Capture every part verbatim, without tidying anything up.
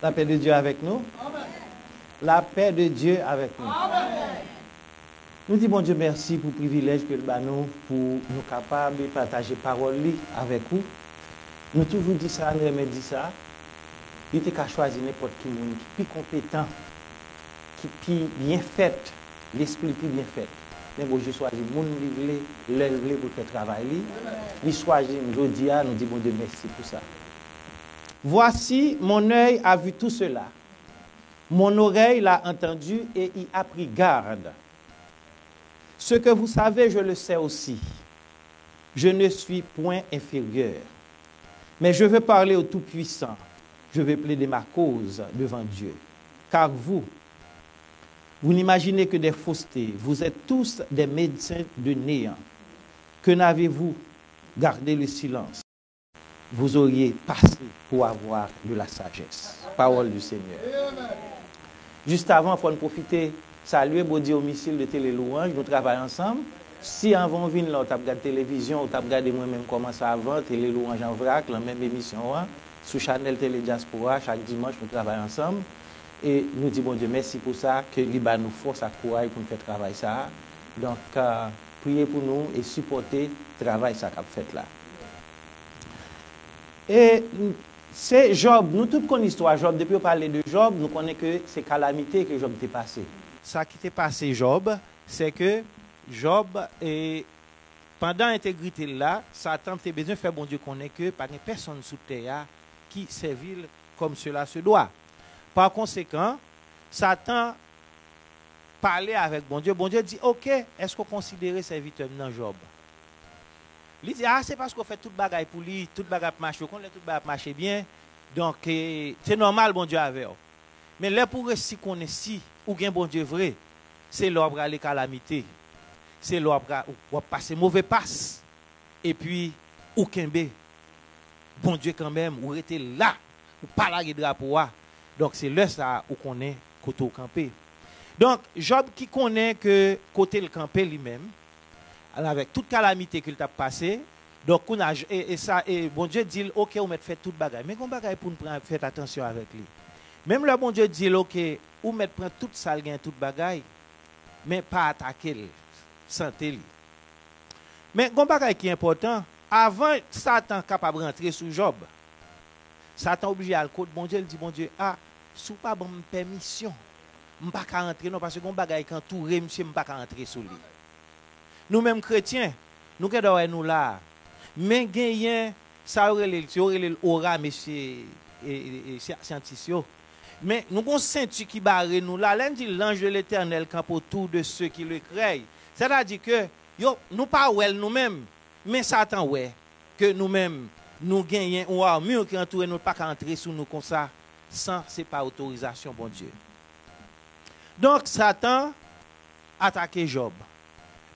La paix de Dieu avec nous. La paix de Dieu avec nous. Nou di Bondye mèsi pou privilèj ke l ba nou pou nou kapab pataje pawòl li avèk ou. Nou toujou di sa, nou renmen di sa. Li te ka chwazi nenpòt ki moun ki pi konpetan, ki pi byen fèt, lespri pi byen fèt. Men Bondye chwazi moun li vle, lè l vle pou l fè travay li. Li chwazi m jodi a, nou di Bondye mèsi pou sa. Voici, mon œil a vu tout cela. Mon oreille l'a entendu et y a pris garde. Ce que vous savez, je le sais aussi. Je ne suis point inférieur. Mais je veux parler au Tout-Puissant. Je veux plaider ma cause devant Dieu. Car vous, vous n'imaginez que des faussetés. Vous êtes tous des médecins de néant. Que n'avez-vous gardé le silence? Vous auriez passé pour avoir de la sagesse. Parole du Seigneur. Jis avan, fò n pwofite salye Bondye o misil de Tele Louanj, nou travay ansanm. Si anvan w vin la, w t ap gad televizyon, w t ap gade mwen menm kòman sa avan, Tele Louanj an vrak, lan menm emisyon an, sou chanèl Tele Dyaspora, chak dimanch, nou travay ansanm. E nou di Bondye mèsi pou sa, ke li ba nou fòs ak kouraj pou n fè travay sa a. Donk, euh, priye pou nou e sipòte travay sa k ap fèt la. E se Jòb, nou tout konn istwa Jòb. Depi yo pale de Jòb, nou konnen ke se kalamite ke Jòb te pase. Sa ki te pase Jòb, se ke Jòb, e, pandan entegrite l la, Satan te bezwen fè Bondye konnen ke pa gen pèsonn sou tè a ki sèvi l comme cela se doit. Pa konsekan, Satan pale avèk Bondye. Bondye di, "Oke, èske w konsidere sèvitè m nan Jòb?" Li di, "A, se paske w fè tout bagay pou li, tout bagay ap mache, ou konn lè tout bagay ap mache byen, donk, e, se nòmal Bondye avè w. Men lè pou w resi konnen si ou gen Bondye vre, se lè w ap rale kalamite, se lè w ap ra-, w ap pase move pas, epi ou kenbe Bondye kanmenm, ou rete la, ou pa lage drapo a. Donk, se lè sa a ou konnen kote w kanpe." Donk, Jòb ki konnen ke kote l kanpe li menm, avèk tout kalamite ke l t ap pase, donk, kounye a, e, e sa, e Bondye di l, "Oke, ou mèt fè tout bagay." Men gon bagay pou n pran, fè atansyon avèk li. Menm lè Bondye di l, "Oke, ou mèt pran tout sa l gen, tout bagay, men pa atake l, sante li." Men gon bagay ki enpòtan, avan Satan kapab rantre sou Jòb, Satan oblije al kot Bondye, l di Bondye, "A, si w pa ban m pèmisyon, m pa ka rantre non, paske gon bagay ki antoure misye, m pa ka rantre sou li." Nou menm kretyen, nou gen dwa wè nou la a. Men genyen sa yo rele l, yo rele l ora, mesye, e, e, e, sya-, syantis yo. Men nou gon senti ki bare nou la. Lè n di, "L'ange de l'Éternel campe autour de ceux qui le craignent." Sètadi ke yo, nou pa wè l nou menm, men Satan wè ke nou menm, nou genyen yon armure ki antoure nou, l pa ka antre sou nou konsa, san se pa otorizasyon Bondye. Donk, Satan atake Jòb.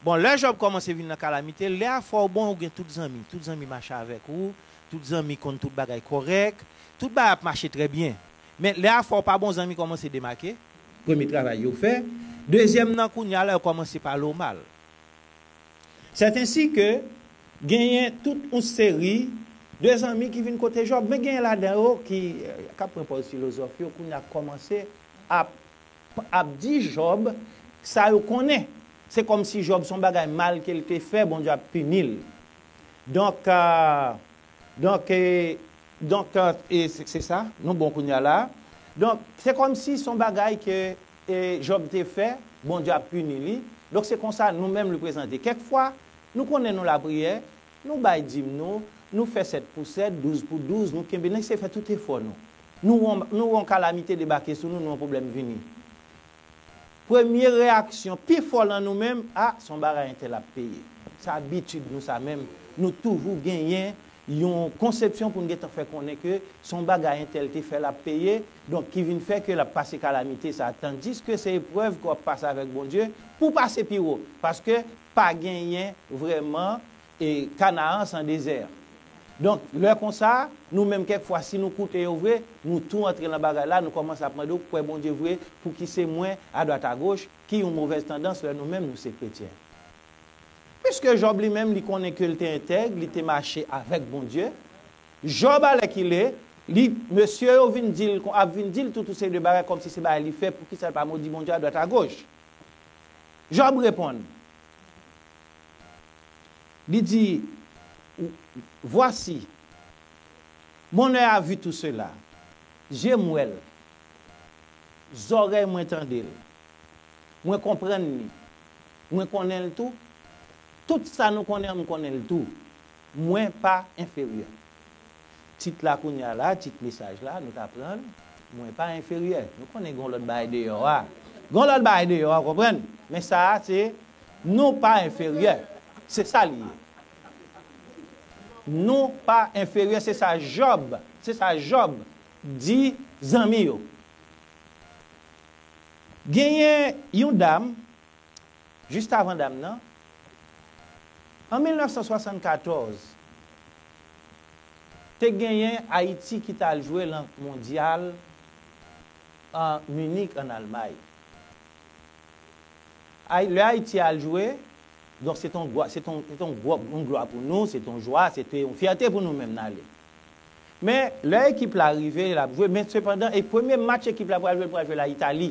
Bon, lè Jòb kòmanse vin nan kalamite, lè afè w bon, ou gen tout zanmi. Tout zanmi mache avèk ou, tout zanmi konn tout bagay kòrèk, tout bagay ap mache trè byen. Men lè afè w pa bon, zanmi kòmanse demake. Premye travay yo fè. Dezyèm nan, kounye a la, yo kòmanse pale w mal. Sèt ensi ke genyen tout yon seri de zanmi ki vin kote Jòb, men genyen ladan yo ki, eh, k ap pran pòz filozòf yo, kounye a kòmanse ap, ap di Jòb sa yo konnen. Se kòmsi Jòb se yon bagay mal ke l te fè, Bondye ap pini l. Donk, ah, donk, eh, donk, ah, e se, se sa, nou bon kounye a la. Donk, se kòmsi se yon bagay ke, eh, Jòb te fè, Bondye ap pini li. Donk, se konsa nou menm li prezante. Kèk fwa, nou konnen nou lapriyè, nou bay dim nou, nou fè sèt pou sèt, douz pou douz, nou kenbe, nou eseye fè tout efò nou. Nou wè, nou wè yon kalamite debake sou nou, nou wè yon pwoblèm vini. Premye reyaksyon pi fò lan nou menm, a, se yon bagay entèl ap peye. Se abitid nou sa menm. Nou toujou genyen yon konsepsyon pou n gentan fè konnen ke se yon bagay entèl te fè l ap peye, donk ki vin fè ke l ap pase kalamite sa. Tandiske se eprèv ke w ap pase avèk Bondye pou w pase pi wo. Paske pa genyen vrèman e Kanaan san dezè. Donk, lè konsa, nou menm kèk fwa, si nou koute yo vre, nou tou antre nan bagay la, nou kòmanse ap mande w kwè Bondye vre, pouki se mwen, adwat agoch, ki yon movèz tandans lè nou menm nou se kretyen. Piske Jòb li menm, li konnen ke l te entèg, li te mache avèk Bondye. Jòb, alèkile, Li, mesye yo vin di l, ap vin di l tout, tout seri de bagay kòmsi se bagay li fè, poukisa l pa modi Bondye adwat agoch. Jòb reponn, li di, Voici, mon œil a vu tout cela, je m wè l, zòrèy mwen tande l, mwen konprann li, mwen konnen l tou, tout sa nou konnen an m konnen l tou, mwen pa enferyè. Tit la kounye a la, tit mesaj la, nou ta pran l, mwen pa enferyè. Nou konnen gen yon lòt bagay deyò a. Gen yon lòt bagay deyò a, w konprann? Men sa a, se nou pa enferyè. Se sa li ye. Nou pa enferyè, se sa Jòb, se sa Jòb di zanmi yo. Genyen yon dam, jis avan dam nan, an mil nèf san swasann katòz, te genyen Ayiti ki t al jwe nan mondyal an Munich, an Almay. Ay-, lè Ayiti al jwe, donk se t on glwa, se t on, se t on gwo, on glwa pou nou, se t on jwa, se te yon fyète pou nou menm n ale. Men, lè ekip la rive, l ap jwe, men sepandan, e premye match ekip la pral jwe, l pral jwe la Itali.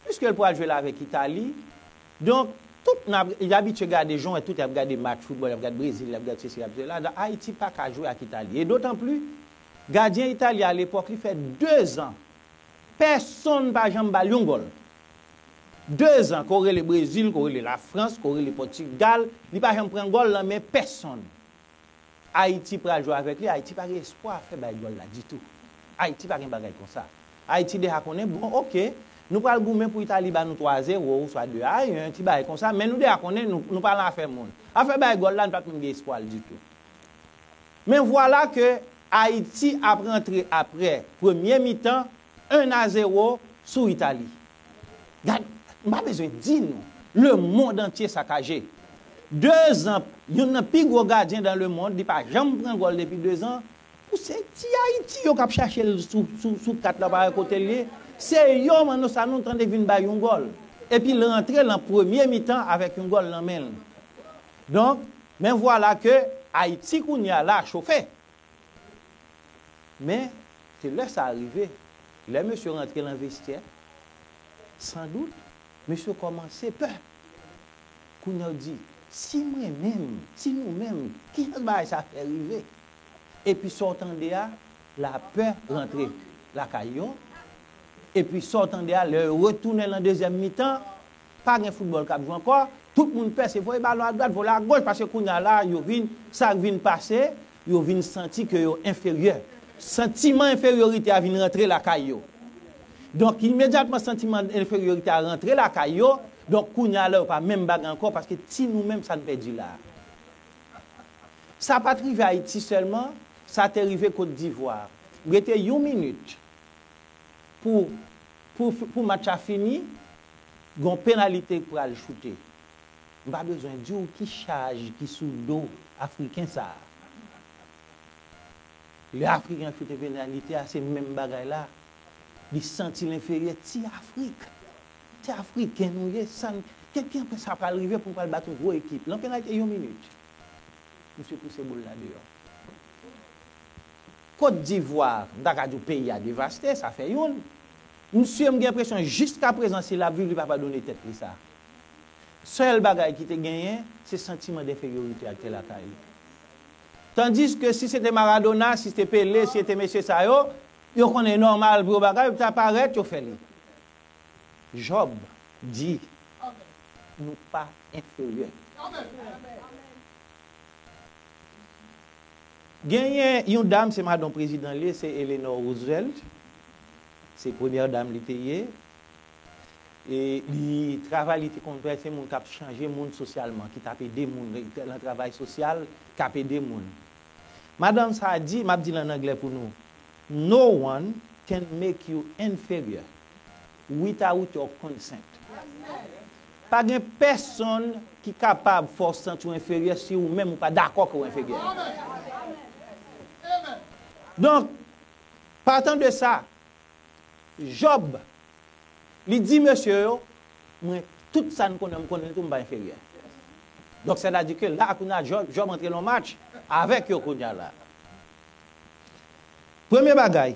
Piske l pral jwe la avèk Itali, donk, tout n ap, y abitye gade jan tout y ap gade match foutbòl, y ap gade Brezil, y ap gade sesi, y ap gade sela, donk Ayiti pa ka jwe ak Itali. E dotan plis, gadyen Itali a lepòk, li fè de zan, pèsonn pa janm ba l yon gòl. De zan, ke w rele Brezil, ke w rele Lafrans, ke w rele Pòtigal, li pa janm pran gòl nan men pèsonn. Ayiti pral jwe avèk li, Ayiti pa gen espwa fè bay gòl la ditou. Ayiti pa gen bagay konsa. Ayiti deja konnen, bon, oke, nou pral goumen pou Itali ba nou twa zewo, oswa de a en, ti bagay konsa, men nou deja konnen, nou, nou pa nan afè moun. Afè bay gòl la, nou pa t menm gen espwa l ditou. Men vwala ke Ayiti ap rantre apre premye mitan, en a zewo sou Itali. Gad, m pa bezwen di nou, lemonn antye sakaje. De zan, youn nan pi gwo gadyen dan lemonn, li pa janm pran gòl depi de zan. Pou se ti Ayiti yo k ap chache l sou, sou, sou kat la, pa wè kote l ye. Se yo, Manno Sanon, tande vin bay yon gòl. Epi l rantre nan premye mitan avèk yon gòl nan men l. Donk, men vwala ke Ayiti kounye a la chofe. Men, se lè sa a rive, lè mesye rantre nan vestyè, sandout, mesye kòmanse pè. Kounye a, yo di, si mwen menm, si nou menm, kijan bagay sa fè rive? Epi sa w tande a, lapè rantre lakay yo. Epi sa w tande a, lè yo retounen nan dezyèm mitan, pa gen foutbòl k ap jwe ankò. Tout moun pè, se voye balon adwat, voye agoch, paske kounye a la, yo vin, sa k vin pase, yo vin santi ke yo enferyè. Santiman enferyorite a vin rantre lakay yo. Donk, imedyatman santiman enferyorite a rantre lakay yo, donk, kounye a la, yo pa menm bagay ankò, paske ti nou menm, sa n pèdi la a. Sa pa t rive Ayiti sèlman, sa te rive Kot Divwa. Rete yon minit pou, pou, pou match la fini, gen yon penalite k pral choute. M pa bezwen di w ki chaj ki sou do Afriken sa a. Lè Afriken an choute penalite a, se menm bagay la. Li santi l enferyè. Ti Afrik. Ti Afriken nou ye. Sa n, ki, ki anpè sa pral rive pou n pral bat yon gwo ekip? Lan penalite yon minit. Misye pouse boul la deyò. Kot Divwa, m ta ka di w peyi a devaste, sa fè youn. Misye, m gen enpresyon, jiskaprezan, si l ap viv, li pa padone tèt li sa. Sèl bagay ki te genyen, se santiman denferyorite a ki te lakay li. Tandiske si se te Maradona, si se te Pele, si se te mesye sa yo, yo konnen nòmal pou yo bagay, yo ta parèt, yo fè li. Jòb di, nou pa enferyè. Genyen yon dam, se madanm prezidan li ye, se Eleanor Roosevelt. Se premyè dam li te ye. E li, travay li te konn fè, se moun k ap chanje moun sosyalman, ki t ap ede moun, nan travay sosyal, k ap ede moun. Madanm sa a di, m ap di l an anglè pou nou, "No one can make you inferior without your consent." Pa gen pèsonn ki kapab fè w santi w enferyè si ou menm ou pa dakò ke w enferyè. Donk, partant de sa, Jòb, li di mesye yo, mwen, tout sa n konnen, m konnen l tou, m pa enferyè. Donk, sètadi ke la, kounye a, Jòb, Jòb antre nan match avèk yo kounye a la. Premye bagay,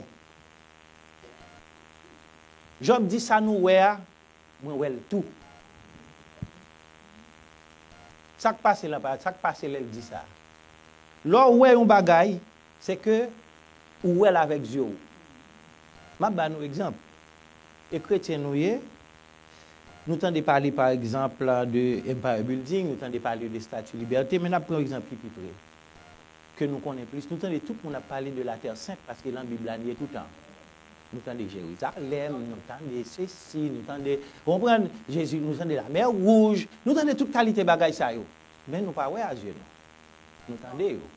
Jòb di, "Sa nou wè a, mwen wè l tou." Sa k pase la, sa k pase lè l di sa? Lè w wè yon bagay, se ke ou wè l avèk zye w. M ap ba nou egzanp. E kretyen nou ye, nou tande pale, pa egzanp, de Empire Building, nou tande pale de Statue Liberté, men n ap pran yon egzanp ki pi pre, ke nou konnen plis. Nou tande tout moun ap pale de la Terre Sainte, paske nan Bib la, li ye toutan. Nou tande Jerizalèm, nou tande sesi, nou tande, ou konprann, Jezi, nou tande Lamè Wouj, nou tande tout kalite bagay sa yo. Men nou pa wè a zye nou. Nou tande yo.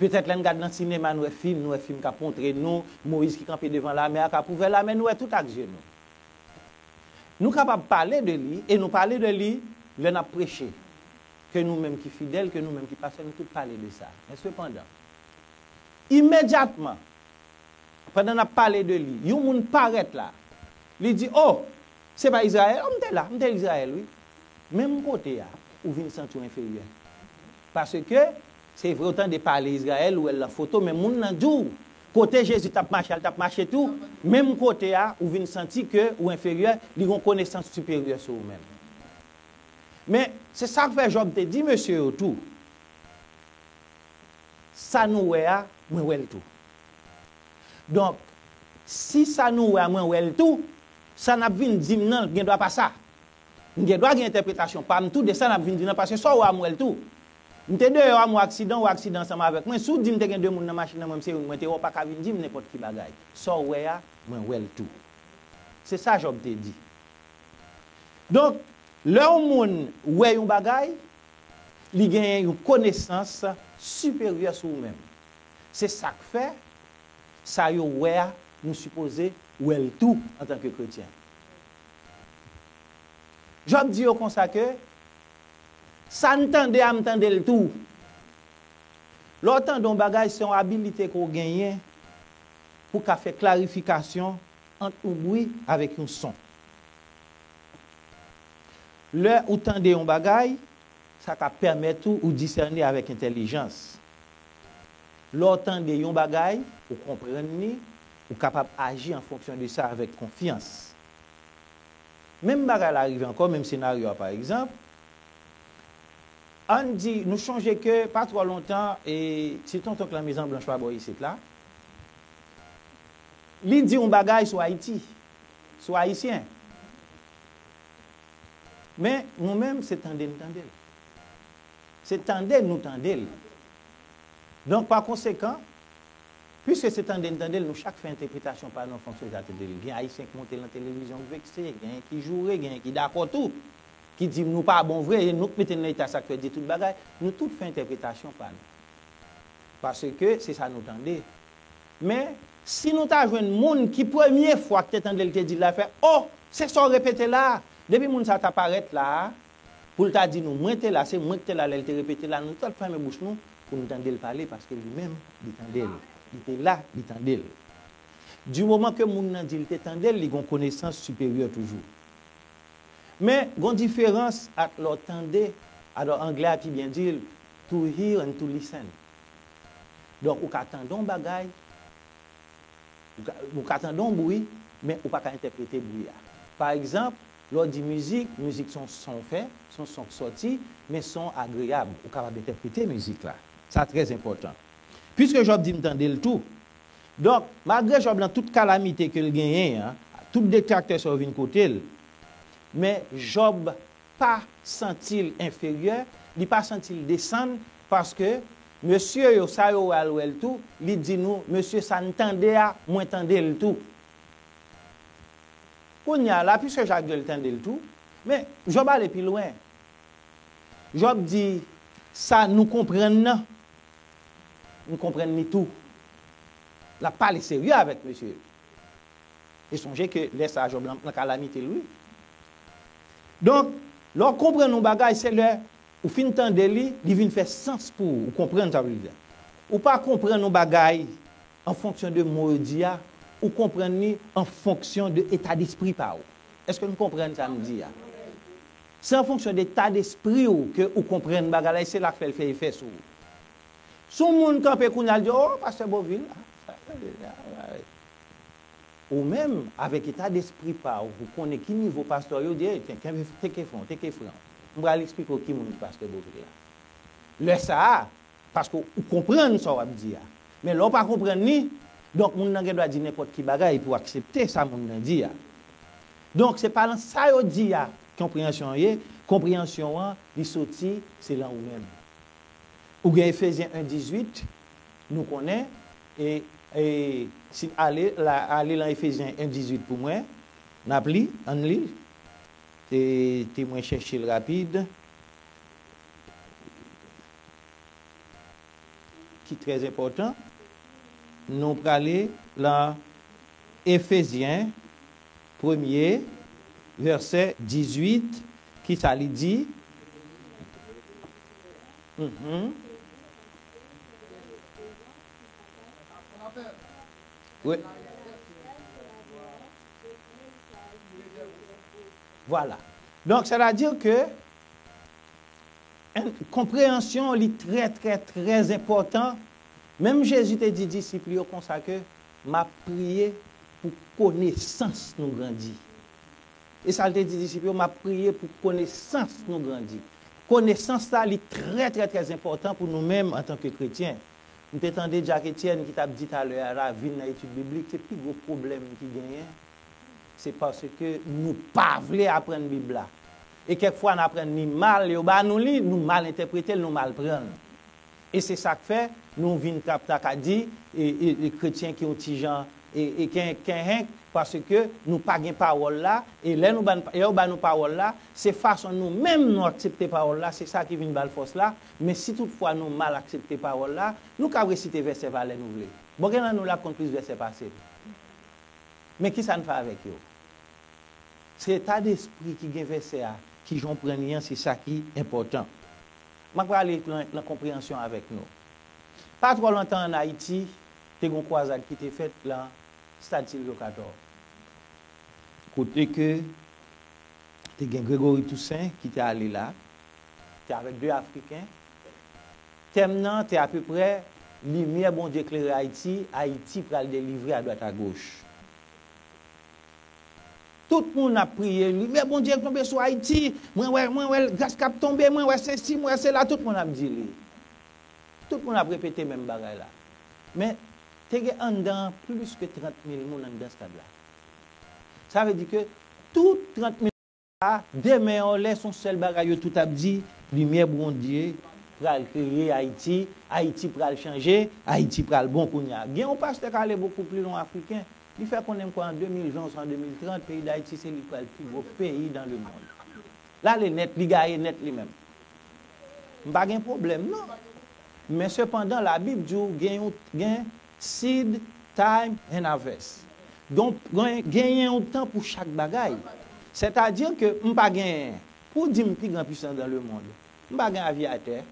Petèt lè n gad nan sinema, nou wè fim, nou wè fim k ap montre nou Moyiz ki kanpe devan lamè a, k ap ouvè lamè, nou wè tout ak zye nou. Nou kapab pale de li, e nou pale de li lè n ap preche. Ke nou menm ki fidèl, ke nou menm ki pastè, nou tout pale de sa. Men sepandan, imedyatman, pandan n ap pale de li, yon moun parèt la, li di, "O, se pa Izrayèl?" O, m te la, m te Izrayèl, wi. Menm kote a, ou vin santi w enferyè. Paske, se vre, ou tande pale Izrayèl, ou wè l nan foto, men moun nan di w, kote Jezi t ap mache, l t ap mache tou, menm kote a, ou vin santi ke ou enferyè, li gen yon konesans siperyè sou ou menm. Men, se sa k fè Jòb te di mesye yo tou, "Sa nou wè a, mwen wè l tou." Donk, si sa nou wè a, mwen wè l tou, sa n ap vin di m nan, gen dwa pa sa. M gen dwa gen entèpretasyon pa m tou de sa n ap vin di nan, paske sa w wè a, m wè l tou. M te deyò a, m wè aksidan, w wè aksidan ansanm avèk mwen. Si w di m te gen de moun nan machin nan, mwen, m se youn, mwen te wè, w pa ka vin di m nenpòt ki bagay. Sa w wè a, mwen wè l tou. Se sa Jòb te di. Donk, lè yon moun wè yon bagay, li genyen yon konesans siperyè sou ou menm. Se sa k fè, sa yo wè a, nou sipoze wè l tou antanke kretyen. Jòb di yo konsa ke, "Sa n tande a, m tande l tou." Lè w tande yon bagay, se yon abilite ke w genyen pou w ka fè klarifikasyon ant yon bri avèk yon son. Lè ou tande yon bagay, sa ka pèmèt ou, ou disène avèk entèlijans. Lè w tande yon bagay, ou konprann li, ou kapab aji an fonksyon de sa avèk konfyans. Menm bagay la rive ankò, menm senaryo a, pa egzanp, ann di, nou chonje ke pa twò lontan, e, se tonton Klanmezan Blanch pa bò isit la, li di yon bagay sou Ayiti, sou Ayisyen. Men, nou menm, se tande n tande l. Se tande nou tande l. Donk, pa konsekan, piske se tande n tande l, nou chak fè entèpretasyon pa nou an fonksyon de sa n tande l. Gen Ayisyen ki monte nan televizyon k vekse, genyen ki joure, genyen ki dakò tou, ki di nou pa bon vre, e nou k mete n nan eta sa k fè di tout bagay, nou tout fè entèpretasyon pa nou. Paske se sa nou tande. Men, si nou ta jwenn moun ki premye fwa k te tande l te di l la fè, "O, se sa w repete la a." Depi moun sa ta parèt la a, pou l ta di nou, "Mwen te la, se mwen ki te la lè l te repete la," nou t ap fèmen bouch nou pou n tande l pale, paske li menm, li tande l. Li te la, li tande l. Di moman ke moun nan di l te tande l, li gen yon konesans siperyè toujou. Men, gen yon diferans ant lè w tande, alò, anglè a pi byen di l, to hear and to listen. Donk, ou ka tande yon bagay, ou ka, ou ka tande yon bri, men ou pa ka entèprete bri a. Pa egzanp, lè w di mizik, mizik se yon son w fè, se yon son k sòti, men son agreyab, ou kapab entèprete mizik la. Sa trè enpòtan. Piske Jòb di m tande l tou. Donk, malgre Jòb nan tout kalamite ke l genyen an, tout detraktè sa yo vin kote l, men Jòb pa santi l enferyè, li pa santi l desann, paske mesye yo, sa yo wè a l wè l tou, li di nou, "Mesye, sa n tande a, mwen tande l tou." Kounye a la, piske Jòb di l tande l tou, men Jòb ale pi lwen. Jòb di, "Sa nou konprann nan, nou konprann li tou." L ap pale serye avèk mesye yo. E sonje ke lè sa a, Jòb nan, nan kalamite l, wi. Donk, lè w konprann yon bagay, se lè ou fin tande li, li vin fè sans pou ou, ou konprann sa w vle di a. Ou pa konprann yon bagay an fonksyon de mo yo di a, ou konprann li an fonksyon de eta despri pa w. Èske n konprann sa m di a? Se an fonksyon de eta despri w ke ou konprann bagay la, e se la k fè l fè efè sou ou. Si yon moun kanpe kounye a, l di, "O, pastè Beauvil, ah, sa, Ou menm, avèk eta despri pa w, ou konnen ki nivo pastè yo di, "Ey, teke, teke fran, teke fran. M pral eksplike w ki moun ki pastè Beauvais la." Lè sa a, paske ou konprann sa w ap di a. Men lè w pa konprann li, donk moun nan gen dwa di nenpòt ki bagay pou w aksepte sa moun nan di a. Donk, se pa nan sa yo di a konpreyansyon an ye, konpreyansyon an, li soti, se nan ou menm. Ou gen Efezyen en dizuit, nou konnen, e, e si ale, la, ale nan Efezyen en dizuit pou mwen, n ap li, ann li, e, te mwen chèche l rapid, ki trè enpòtan. Nou prale nan Efezyen, premye, vèsè dizuit, ki sa li di? Mhm. Wi. Vwala. Donk, sètadi ke, en, konpreyansyon li trè, trè, trè enpòtan. Menm Jezi te di disip li yo konsa ke, "M ap priye pou konesans nou grandi." E sa l te di disip yo, "M ap priye pou konesans nou grandi." Konesans la, li trè, trè, trè enpòtan pou nou menm antanke kretyen. M te tande Jack Etienne ki t ap di talè a la, vin nan etid biblik, se pi gwo pwoblèm ki genyen, se paske nou pa vle aprann Bib la. E kèk fwa n aprann li mal, yo ba nou li, nou mal entèprete l, nou mal pran l. E se sa k fè nou vin t ap ta ka di, e, e, e kretyen ki yon ti jan, e, e ken, kenhenk, paske nou pa gen pawòl la, e lè nou ba, lè yo ba nou pawòl la, se fason nou menm nou aksepte pawòl la, se sa ki vin ba l fòs la, men si toutfwa nou mal aksepte pawòl la, nou ka resite vèsè pa lè nou vle. Bon, gen nan nou l ap konn plis vèsè pase m. Men ki sa n fè avèk yo? Se eta despri ki gen vèsè a, ki jan w pran li an, se sa ki enpòtan. M ap prale nan, nan konpreyansyon avèk nou. Pa twò lontan ann Ayiti, te gen yon kwazad ki te fèt lan stad Sylvio Cator. Kote ke te gen Gregory Toussaint ki te ale la, te avèk de Afriken. Tèm nan te apeprè, limyè Bondye klere Ayiti, Ayiti pral delivre adwat agoch. Tout moun ap priye, limyè Bondye tonbe sou Ayiti, mwen wè, mwen wè gras k ap tonbe, mwen wè sesi, mwen wè sela, tout moun ap di li. Tout moun ap repete menm bagay la. Men, te gen anndan an plis ke trant mil moun anndan stad la. Sa vle di ke tout trant mil sa, demen an lè se yon sèl bagay yo tout ap di, limyè Bondye pral klere Ayiti, Ayiti pral chanje, Ayiti pral bon kounye a. Gen yon pastè k ale bokou pli lwen, Afriken, li fè konnen m kwè an de mil ven oswa an de mil trant, peyi Dayiti se li k pral pi gwo peyi dans le monde. L ale nèt, li gaye nèt li menm. M pa gen pwoblèm, non. Men sepandan, Labib di w gen yon, gen seed, time and harvest. Donk, gen, genyen yon tan pou chak bagay. Sètadi ke m pa gen, pou w di m pi gran pwisans dans le monde, m pa gen avyatè,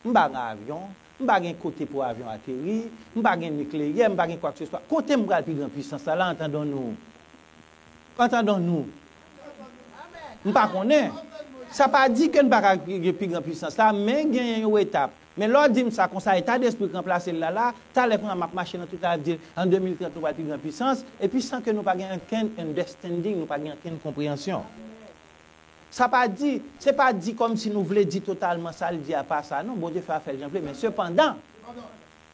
m pa gen avyon, m pa gen kote pou avyon ateri, m pa gen nikleyè, m pa gen kwakseswa. Kote m pral pi gran pwisans la, la, antandon nou? Antandon nou. M pa konnen. Sa pa di ke n pa ka gen pi gran pwisans la, men genyen yon etap. Men lè w di m sa konsa, eta despri k ranplase l la, la, talè kounye a m ap mache nan tout la, ap di, an de mil trant, nou pral pi gran pwisans, epi san ke nou pa gen okenn understanding, nou pa gen okenn konpreyansyon. Sa pa di, se pa di kòmsi nou vle di totalman sa l di a pa sa, non, Bondye fè afè l jan l vle, men sepandan,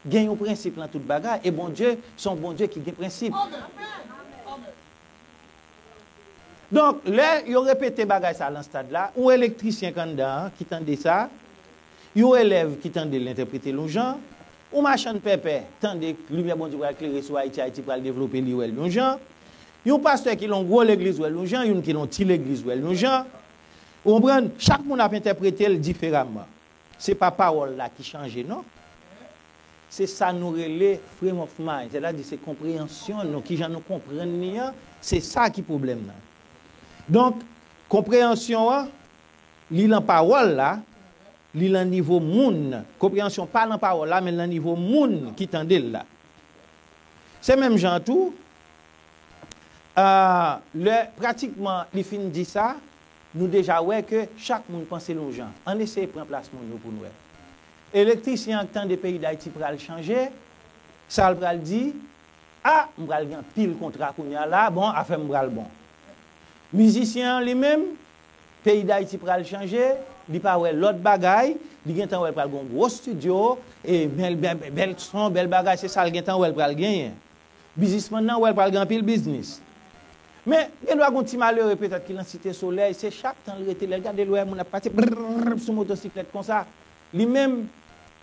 gen yon prensip nan tout bagay, e Bondye se yon Bondye ki gen prensip. Donk, lè yo repete bagay sa lan stad la, yon elektrisyen k anndan an ki tande sa, yon elèv ki tande l entèprete l yon jan, yon machann pèpè tande limyè Bondye pral klere sou Ayiti, Ayiti pral devlope, li wè l yon jan, yon pastè ki lan yon gwo legliz wè l yon jan, youn ki lan yon ti legliz wè l yon jan. Ou konprann? Chak moun ap entèprete l diferaman. Se pa pawòl la ki chanje, non. Se sa nou rele frame of mind, sètadi se konpreyansyon nou, kijan nou konprann li an, se sa ki pwoblèm nan. Donk, konpreyansyon an, li lan pawòl la, li lan nivo moun nan. Konpreyansyon pa lan pawòl la, men lan nivo moun ki tande l la. Se menm jan an tou, a, lè pratikman li fin di sa, nou deja wè ke chak moun panse l yon jan. Ann eseye pran plas moun yo pou n wè. Elektrisyen an k tande peyi Dayiti pral chanje, Sa l pral di, a, m pral gen anpil kontra kounye a la, bon, afè m pral bon. Mizisyen an li menm, peyi Dayiti pral chanje, li pa wè lòt bagay, li gentan wè l pral gen yon gwo estidyo, e bèl, bèl, bèl son, bèl bagay, se sa l gentan wè l pral genyen. Biznismann nan wè l pral gen anpil biznis. Men, gen dwa gen yon ti malere petèt ki nan Site Solèy, se chak tan l rete, lè l gade l wè moun ap pase brrr sou motosiklèt konsa. Li menm,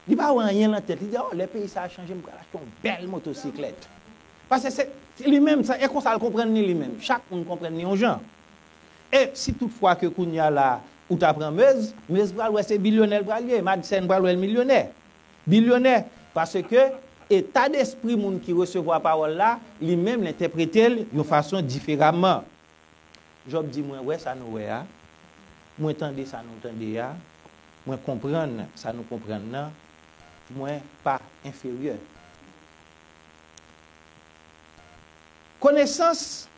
li pa wè anyen nan tèt li. Li di, o, lè peyi sa a chanje, m pral achte yon bèl motosiklèt. Paske se li menm, se konsa l konprann li, li menm. Chak moun konprann li yon jan. E si tout fwa ke kounye a la, ou ta pran Mez, Mez pral wè se bilyonè l pral ye, Madsen pral wè l milyonè. Bilyonè, paske eta despri moun ki resevwa pawòl la, li menm l entèprete l yon fason diferaman. Jòb di, mwen wè sa nou wè a, mwen tande sa nou tande a, mwen konprann sa nou konprann nan, mwen pa enferyè. Konesans,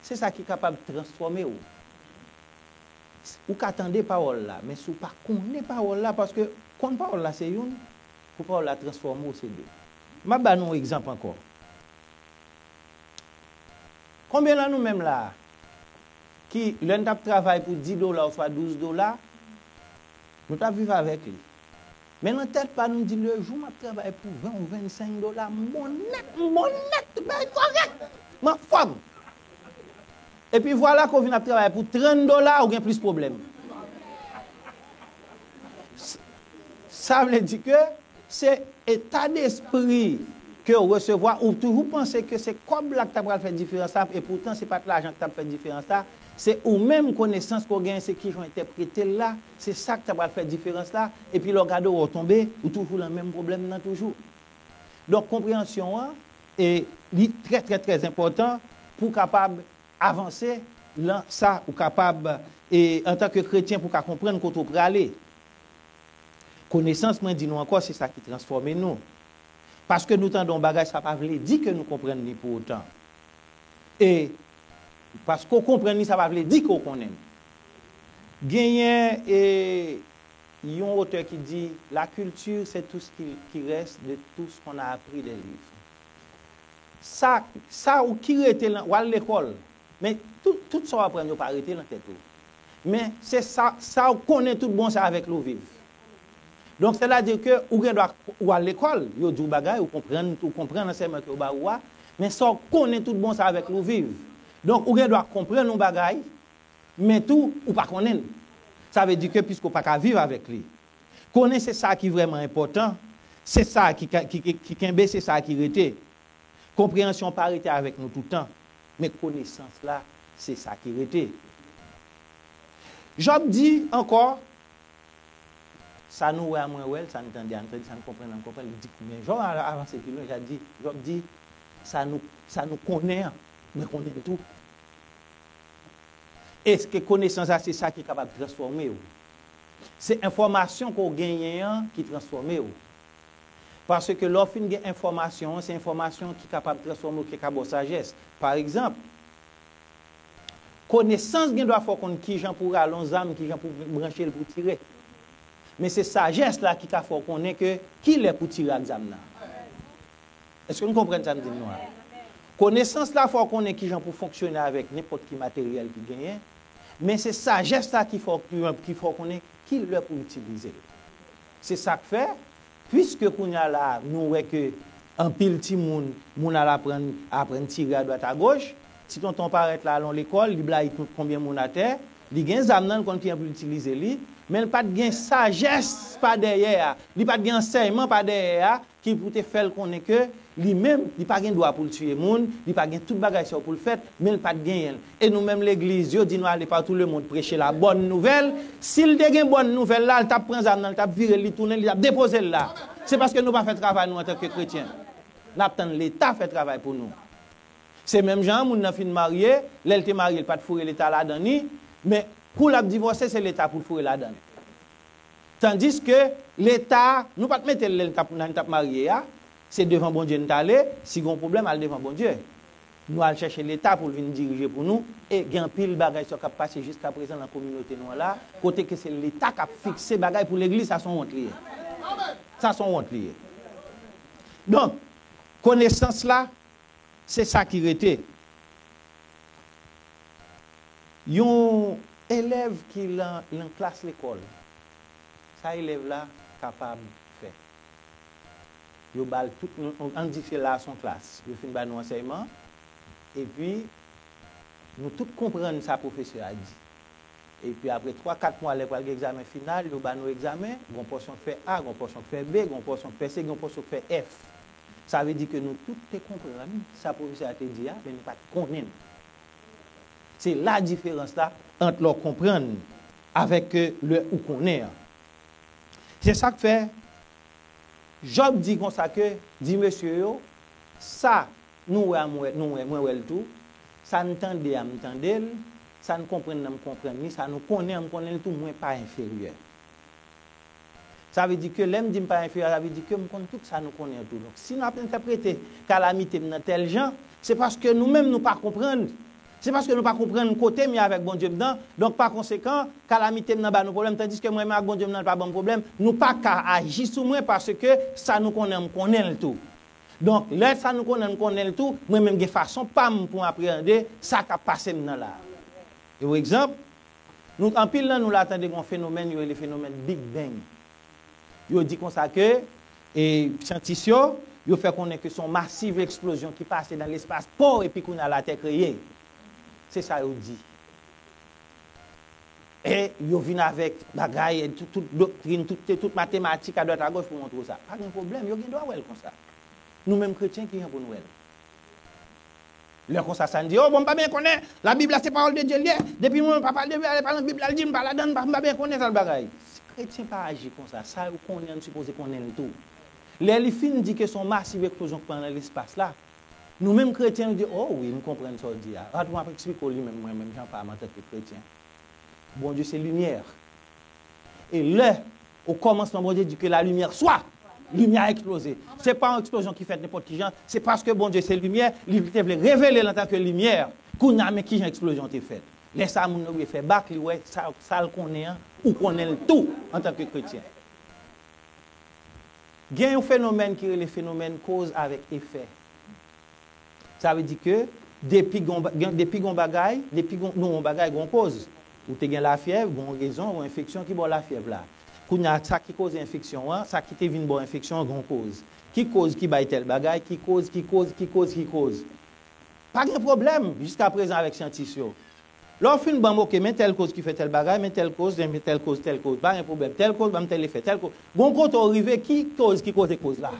se sa ki kapab transfòme w. Ou ka tande pawòl la, men si w pa konnen pawòl la, paske konn pawòl la se youn, pou pawòl la transfòme w se de. M ap ba nou yon egzanp ankò. Konbyen nan nou menm la a, ki lè n t ap travay pou dis dola oswa douz dola, nou t ap viv avèk li? Men nan tèt pa nou, n di, lejou m ap travay pou ven ou vennsenk dola, m bon nèt, m bon nèt, tout bagay kòrèk, m anfòm. Epi vwala ke w vin ap travay pou trant dola, ou gen plis pwoblèm. S-, sa vle di ke se eta despri ke w resevwa, ou toujou panse ke se kòb la ki ta pral fè diferans la, e poutan se pa t lajan ki t ap fè diferans la, se ou menm konesans ke w genyen, se kijan w entèprete l la, se sa ki ta pral fè diferans la, epi lè w gade w wè w tonbe, ou toujou nan menm pwoblèm nan toujou. Donk, konpreyansyon an, e, li trè, trè, trè enpòtan pou w kapab avanse nan sa ou kapab, e, antanke kretyen, pou w ka konprann kote w prale. Konesans, mwen di nou ankò, se sa ki transfòme nou. Paske nou tande yon bagay, sa pa vle di ke nou konprann li pou otan. E paske w konprann li, sa pa vle di ke w konnen l. Genyen, e, yon otè ki di, la culture, c'est tout ce qui, qui reste de tout ce qu'on a appris des livres. Sa, sa ou ki rete lan, w al lekòl, men tout, tout sa w aprann yo pa rete lan tèt ou. Men se sa, sa w konnen tout bon, se avèk li w viv. Donk, sètadi ke ou gen dwa, ou al lekòl, yo di w bagay, ou konprann, ou konprann ansèyman ke yo ba ou a, men sa w konnen tout bon, se avèk li w viv. Donk, ou gen dwa konprann yon bagay, men tou, ou pa konnen l. Sa vle di ke piske w pa ka viv avèk li. Konnen se sa ki vrèman enpòtan, se sa ki ka, ki, ki, ki kenbe, se sa ki rete. Konpreyansyon pa rete avèk nou toutan, men konesans la, se sa ki rete. Jòb di ankò, sa nou wè a, mwen wè l, sa n tande a, n tande, sa n konprann an, m konprann l. Li di, men Jòb a-, avanse pi lwen, Jòb di, Jòb di, sa nou, sa nou konnen an, mwen konnen l tou. Èske konesans la se sa ki kapab transfòme w? Se enfòmasyon ke w genyen an ki transfòme w. Paske lè w fin gen enfòmasyon an, se enfòmasyon ki kapab transfòme w, ki ka ba w sajès. Pa egzanp, konesans gen dwa fè w konn kijan pou w rale yon zam, kijan pou w branche l pou w tire. Men se sajès la ki ka fè w konnen ke kilè pou w tire ak zam nan. Èske nou konprann sa m di nou a? Konesans la fè w konnen kijan pou fonksyone avèk nenpòt ki materyèl ki genyen, men se sajès la ki fè w, ki, ki fè w konnen ki lè pou w itilize l. Se sa k fè, piske kounye a la, nou wè ke anpil timoun, moun al aprann, aprann tire adwat agoch, ti tonton parèt la al yon lekòl, li blayi tout konbyen moun atè, li gen zam nan, l konn kijan pou l itilize li, men l pa t gen sajès pa dèyè a, li pa t gen ansèyman pa dèyè a, ki pou te fè l konnen ke li menm, li pa gen dwa pou l tiye moun, li pa gen tout bagay sa yo pou l fèt, men l pa t genyen l. E nou menm legliz, yo di nou ale partou lemonn preche la bòn nouvèl. Si l te gen bòn nouvèl la, l t ap pran zam nan, l t ap vire l, li tounen, li t ap depoze l la. Se paske nou pa fè travay nou antanke kretyen. N ap tann Leta fè travay pou nou. Se menm jan an, moun nan fin marye, lè l te marye, l pa t foure Leta ladan ni, men kou l ap divòse, se Leta pou l foure ladan l. Tandiske Leta, nou pa t mete l lè n t ap, lè n t ap marye a, se devan Bondye n t ale, si gen yon pwoblèm, al devan Bondye. Nou al chèche Leta pou l vin dirije pou nou, e gen anpil bagay sa k ap pase jiskaprezan nan kominote nou an la, kote ke se Leta k ap fikse bagay pou legliz, sa se yon wont li ye. Sa se yon wont li ye. Donk, Konesans la, se sa ki rete. Yon elèv ki lan, lan klas lekòl, sa elèv la kapab fè? Yo ba l tout, nou, ann di se la se yon klas. Yo fin ba nou ansèyman, epi nou tout konprann sa pwofesè a di. Epi apre twa, kat mwa, lè pral gen egzamen final, yo ba nou egzamen, gon pòsyon k fè A, gon pòsyon k fè B, gon pòsyon k fè C, gon pòsyon k fè F. Sa vle di ke nou tout te konprann sa pwofesè a te di a, men nou pa t konnen l. Se la diferans la ant lè w konprann avèk ke lè ou konnen an. Se sa k fè Jòb di konsa ke, di mesye yo, sa nou wè a, m wè, nou wè, mwen wè l tou, sa n tande a, m tande l, sa n konprann nan, m konprann li, sa nou konnen an, m konnen l tou, mwen pa enferyè. Sa vle di ke lè m di m pa enferyè, sa vle di ke m konn tout sa nou konnen an tou. Donk, si n ap entèprete kalamite m nan tèl jan, se paske nou menm nou pa konprann. Se paske nou pa konprann kote m ye avèk Bondye m nan. Donk, pa konsekan, kalamite m nan ba nou pwoblèm, tandiske mwen menm ak Bondye m nan, l pa ban m pwoblèm. Nou pa ka aji sou mwen paske sa nou konnen, m konnen l tou. Donk, lè sa nou konnen, m konnen l tou, mwen menm gen fason pa m pou m apreyande sa k ap pase m nan la a. E yon egzanp, nou, anpil nan nou la tande gen yon fenomèn yo rele fenomèn Big Bang. Yo di konsa ke, e, syantis yo, yo fè konnen ke se yon masiv eksplozyon ki pase nan lespas, po, epi kounye a Latè kreye. Se sa yo di. E yo vin avèk bagay, tout, tout doktrin, tout, tout matematik adwat agoch pou montre w sa. Pa gen pwoblèm, yo gen dwa wè l konsa. Nou menm kretyen, kijan pou n wè l? Lè konsa, sa n di, "O, bon, m pa byen konnen, Labib la se pawòl de Dye l ye, depi mwen pa pale de Bib la, li pa nan Bib la, l di m pa ladan, m pa, m pa byen konnen tèl bagay." Kretyen pa aji konsa, sa yo konnen an, n sipoze konnen l tou. Lè li fin di ke se yon masiv eksplozyon k pran nan lespas la, nou menm kretyen, nou di, "O wi, m konprann sa w di a." Avan tou, m ap eksplike w li menm, mwen menm, jan pa m antanke kretyen. Bondye se limyè. E lè, okòmansman, Bondye di ke la limyè swa, limyè a eksploze. Se pa yon eksplozyon ki fèt nenpòt ki jan, se paske Bondye se limyè, li te vle revele l antanke limyè. Kounye a, men kijan eksplozyon an te fèt. Lè sa a, moun nan oblije fè bak, li wè sa, sa l konnen an, ou konnen l tou, antanke kretyen. Gen yon fenomèn ki rele fenomèn koz avèk efè. Sa vle di ke depi gon ba-, gen, depi gon bagay, depi gon, nou yon bagay, gon koz. Ou te gen lafyèv, gon rezon, gon enfeksyon ki ba w lafyèv la. Kounye a, sa ki koze enfeksyon an, sa ki te vin ba w enfeksyon an, gon koz. Ki koz ki bay tèl bagay, ki koz, ki koz, ki koz, ki koz. Pa gen pwoblèm jiskaprezan avèk syantis yo. Lè w fin ban m, oke, men tèl koz ki fè tèl bagay, men tèl koz, men tèl koz, tèl koz, pa gen pwoblèm. Tèl koz, ban m tèl efè, tèl koz. Gon kote w rive, ki koz ki koze koz la?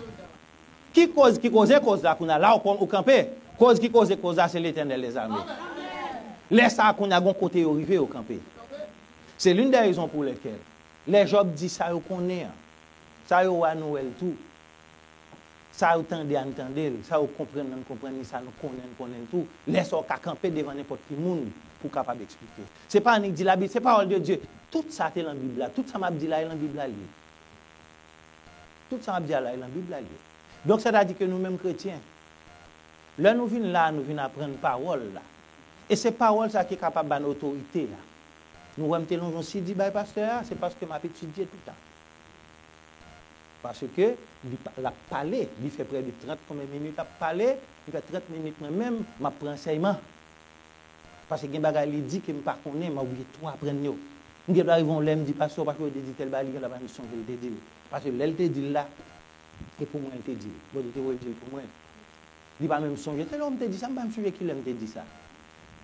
Ki koz ki koze koz la kounye a? La w kon-, ou kanpe. Koz ki koze koz la, se Letènèl dèzame. Lè sa a, kounye a, gon kote yo rive, yo kanpe. Se l'une des raisons pour lesquelles lè Jòb di sa yo konnen an, sa yo wè a, nou wè l tou. Sa yo tande a, n tande l. Sa yo konprann nan, n konprann li. Sa nou konnen, n konnen l tou. Lè sa a, w ka kanpe devan nenpòt ki moun pou w kapab eksplike. Se pa annik di Labib, se pawòl de Dye. Tout sa te lan Bib la. Tout sa m ap di la, e lan Bib la l ye. Tout sa m ap di a la, e lan Bib la l ye. Donk, sètadi ke nou menm kretyen, lè nou vin la, nou vin aprann pawòl la. E se pawòl sa ki kapab ba n otorite a. Nou wè m te lonje yon sidi bay pastè a, se paske m ap etidye tout tan. Paske li pa, l ap pale, li fè prè de trant konbyen minit l ap pale, li fè trant minit mwen menm, m ap pran ansèyman. Paske gen bagay li di ke m pa konnen, m oblije tou aprann yo. M gen dwa rive yon lè m di, "Pastè, ou pa kwè ou te di tèl bagay?" Li gen dwa pa menm sonje l te di l. Paske lè l te di l la, e pou mwen l te di l. Bondye te voye l di l pou mwen. Li pa menm sonje. Tèl lè m te di sa, m pa menm sonje kilè m te di sa.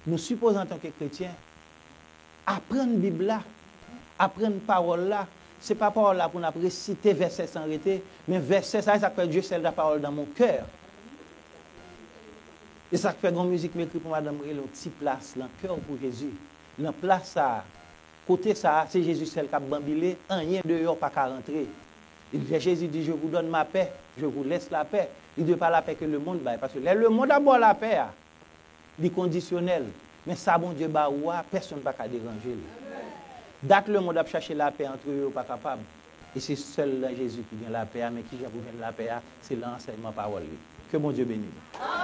Nou sipoze, antanke kretyen, aprann Bib la, aprann pawòl la. Se pa pawòl la pou n ap resite vèsè san rete, men vèsè sa, e sa k fè Dieu scelle ta parole dans mon cœur. E sa k fè gon mizik m ekri pou madanm m rele yon ti plas lan kè w pou Jezi. Lan plas sa a, kote sa a, se Jezi sèl k ap banbile, anyen deyò pa ka rantre. E lè Jezi di, "Je vous donne ma paix, je vous laisse la paix", li di, "E pa lapè ke lemonn bay." Paske lè lemonn ap ba w lapè a, li kondisyonèl. Men sa Bondye ba ou a, pèsonn pa ka deranje l. Dat lemonn ap chache lapè antre yo, yo pa kapab. E se sèl lan Jezi ki gen lapè a, men kijan pou jwenn lapè a? Se lan ansèyman pawòl li. Ke Bondye beni nou.